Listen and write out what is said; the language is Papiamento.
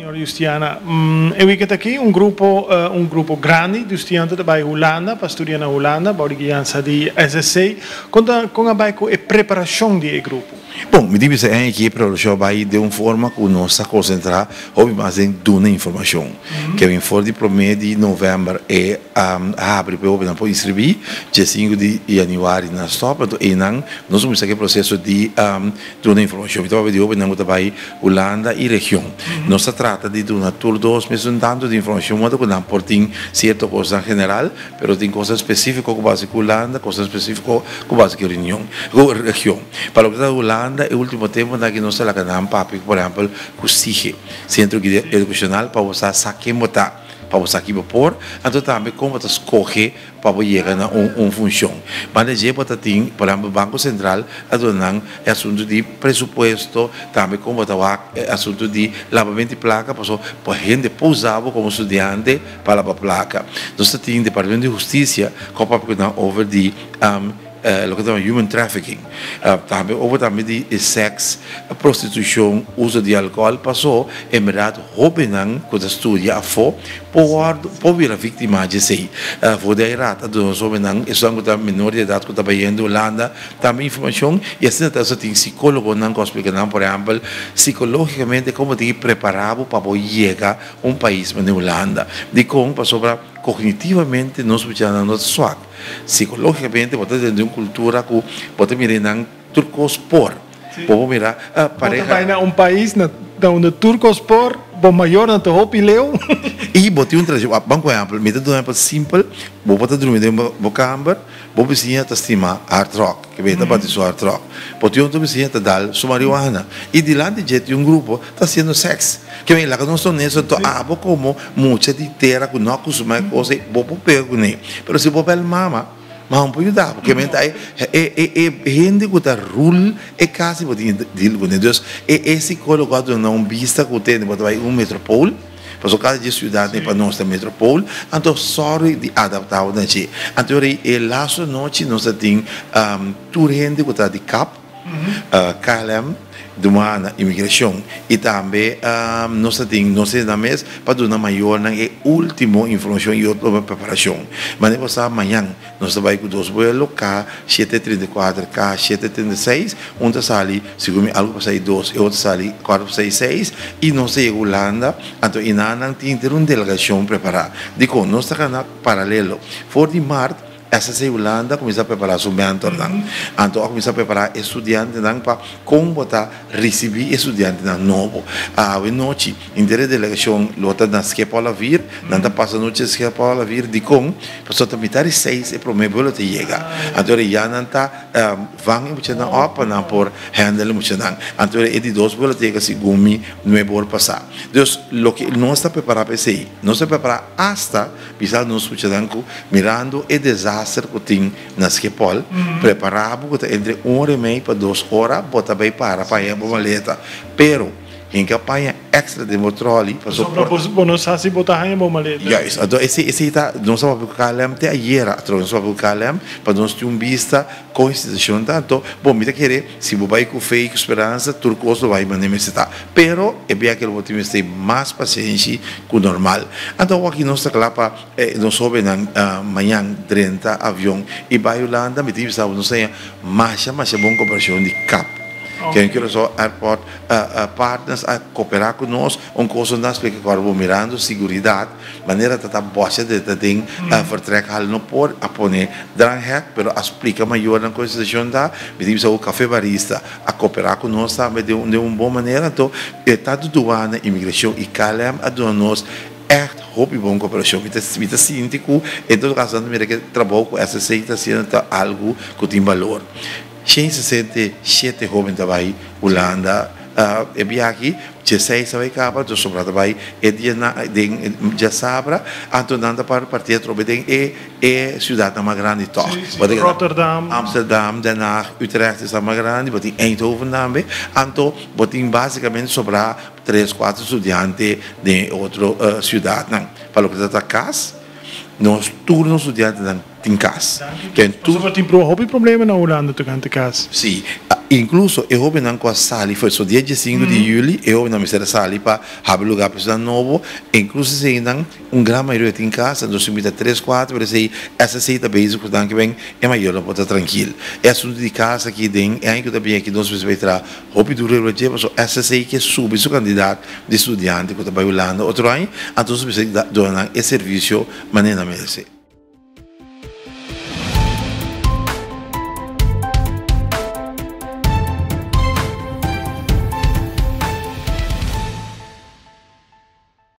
Señor Justiana, e weekend aki un grupo grandi di studiante ta bay Hulanda pa studia na Hulanda, bou di guiansa di SSC. Conta con a bay cu e preparacion di e grupo. Bon, mi ta bisa cu e preparacion bay di un forma cu nos ta concentra hopi mas den duna informacion. Cu bin for di 1 di november e habri pa nan por inscribi, dia 5 di januari nan stop, anto eynan nos cuminsa e proceso di duna informacion. Anto, di hopi nan bay Hulanda y region. Nos ta trata di duna tur dos mes tanto di informacion, modo cu nan por tin cierto cos en general, pero tin cos specifico cu base cu Hulanda, cos specifico cu base cu reunion, cu region. Pa loke ta Hulanda, e ultimo tempo cu nos ta laga nan papia, por ehempel, cu SIGE, Centro Educacional, pa bo sa ken bo ta, pa bo sa kico bo por, anto tambe con bo ta scoge pa yega na un funcion. Ma dje bo tin, por ehempel, Banco Central, a duna asunto di presupuesto, tambe con bo ta asunto di labamento di placa, paso pa hende por usa bo como studiante pa laba placa. Nos tin Departamento di Husticia, cu pa over di loke ta human trafficking. Tambe over tambe di sex, prostitucion, uso di alcohol, paso, en berdad, hobennan cu ta studia afo, por bira victima di esey. For di raad, nos hobennan, esnan cu menor di edad cu ta bayendo Hulanda, tambe informacion, y asina ta tin psicologonan cu explica, por ehempel, psicologicamente con tin cu prepara pa yega un pais manera Hulanda. Di con pasobra cognitivamente nos no ta zwak. Psicologicamente, bo ta den un cultura cu bo ta mira nan tur cos por. Bo mira pareha. Bo na un pais na unda tur cos por, bo mayornan ta hopi leu. Y bo tin un tradicion, ban por ehempel, mi ta duna un ehempel simpel, bo por drumi den bo camber, bo bisiña ta stima hard rock, cu ta bati su hard rock. Bo tin otro bisiña ta dal su marihuana. Y dilanti dje tin un grupo ta haciendo sex. Kiermen, laga nos honesto, anto abo como mucha di tera cu no acostumbra cos, bo por pega cu ne. Pero si bo bel mama, mama por yuda, pasobra e hende cu ta rule e cas bo tin deal cu ne. Dus e psicologo a duna un bista cu tin bo ta bay un metropool, pasobra cada dia ciudad pa nos ta metropool, anto sorry di adapta na dje. Anto e laatste nochi nos tin tur hende cu ta di CAP, KLM, Douane, Immigratie y tambe nos tin nos na mes pa duna mayornan e ultimo informacion y otro preparacion. Ma bo mañan nos ta bay cu dos vuelo K734, K736, un ta sali segun algo pa 2 y otro sali 4 pa 6 y nos ta yega Hulanda, anto eynan tin un delegacion prepara. Dico, nos ta cana paralelo. For di maart SSC Hulanda cuminsa prepara su mentornan. Anto a cuminsa prepara studiantenan pa con ta ricibi studiantenan nobo. Anochi, henter delegacion lo ta na Schiphol a 4, nan ta pasa anochi Schiphol a 4 di con, pasobra mitar di 6 e prome vuelo ta yega. Anto ya nan ta vang muchanan op pa nan por handle muchanan. Anto e di dos vuelo ta yega segun mi 9 or pasa. Dus loke nos ta prepara pa esey, nos ta prepara hasta bisa nos muchanan cu mirando e desaster cu tin na Schiphol, prepara cu ta entre 1 ora y mei pa 2 ora, bo ta bay para pa bo maleta. Pero hinca paña extra den bo trolley pa Sobre bo no sa si bo ta haña bo maleta. Juist, anto esey ta nos a papia cu KLM te ayera, nos a papia cu KLM pa nos tin un bista con e situacion ta. Anto, bon, mi ta kere si bo bay cu fe y cu speransa, tur cos lo bay manera mester ta. Pero e biaha cu bo tin mester mas pasenshi cu normal. Anto aki nos ta cla pa nos hobennan mañan drenta avion y bay Hulanda, mi tin bisa nos ta masha masha bon cooperacion di CAP. Okay. Curaçao Airport Partners a coopera cu nos, un cos nan explica cu bo mirando seguridad, manera ta ta bosje de ta den vertrekhal no por a pone dranghek, pero a explica mayornan con situacion ta, mi tin bisa café barista a coopera cu nos tambe di un bon manera, anto tanto douane, immigratie y KLM a duna nos echt hopi bon cooperacion. Mi ta sinti cu en todo caso mira cu trabou cu SSC ta haciendo ta algo cu tin balor. 167 hoben ta bay Hulanda e biahe, 16 bay caba, dus sobra ta bay e dia na den diasabra, anto nan ta parti atrobe den e ciudad mas grandi toch. Si, Rotterdam. Amsterdam, Den Haag, Utrecht is mas grandi, bo tin Eindhoven tambe, anto bo tin basicamente sobra 3, 4 studiante den otro ciudadnan. Pa loke ta cas, nos tur nos studiantenan. Tin kas. Ken tur. Pasobra tin hopi problema na Hulanda tokante kas. Si. Inkluso e hobennan ku a sali for so dia diesinku di yüli e hobennan mester a sali pa habri lugá pa esnan nobo. Inkluso eseinan un gran mayoria tin kas, anto si mita tres kuater pero esei SSC ta bezig ku nan ke ben e mayornan por ta trankil. E asuntu di kas aki den e aña ku ta bin aki nos mester bai traha hopi duru riba dje pasobra SSC ke subi su kantidat di studiante ku ta bai Hulanda otro aña anto nos mester duna nan e servisio manera nan merese.